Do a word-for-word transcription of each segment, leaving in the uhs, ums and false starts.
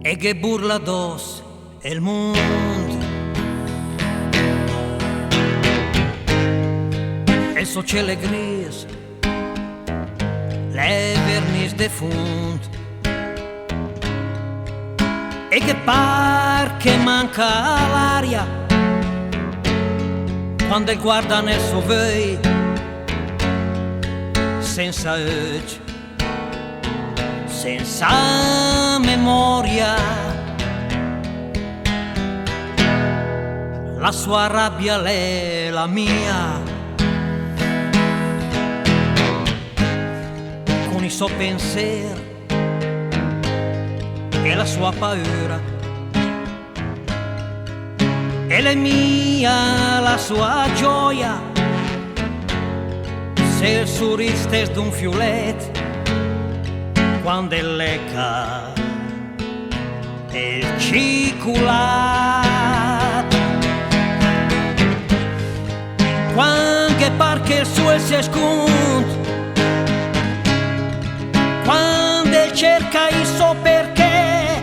E ghe burla adòs el mund, e sö ciel gris l'è vernis de fund, e ghe par che manca l'aria quand el guarda nel sò vöi, sensa öcc, sensa memoria. La sua rabbia l'è la mia, con i sò penser e la sua paura. E l'è mia la sua gioia, se el suris stes d'un fiulet, quand el leca el ciculat. Quand ghe par che el suel se scund, quand el cerca i sò perché,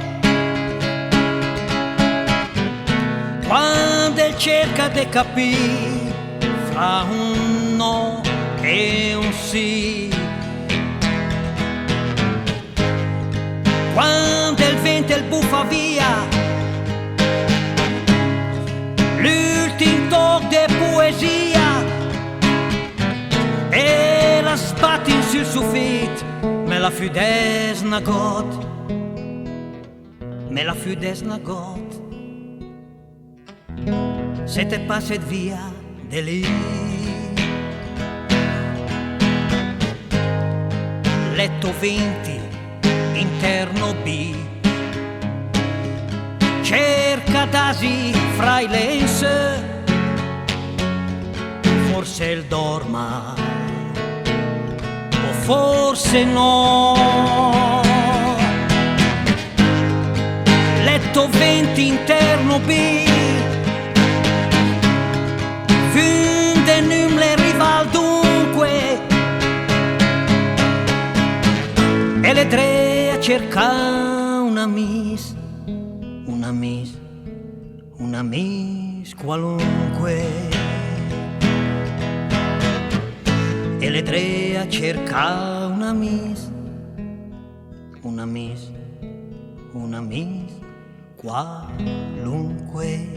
quand el cerca de capì fra un no e un sì, quand el vent el bufa via l'ültim toch de puesia e la sbat in sül sufit, me la füdes nagot, me la füdes nagot. Se te paset via de lì, l'è tò venti interno B, cerca d'asi fra i lens, forse el dorma o forse no. L'è tò venti interno B, füm de nüm l'è rival dunque, e l'è dré a cercà un amis, un amis, un amis qualunque. E l'è dré a cercà un amis, un amis, un amis qualunque.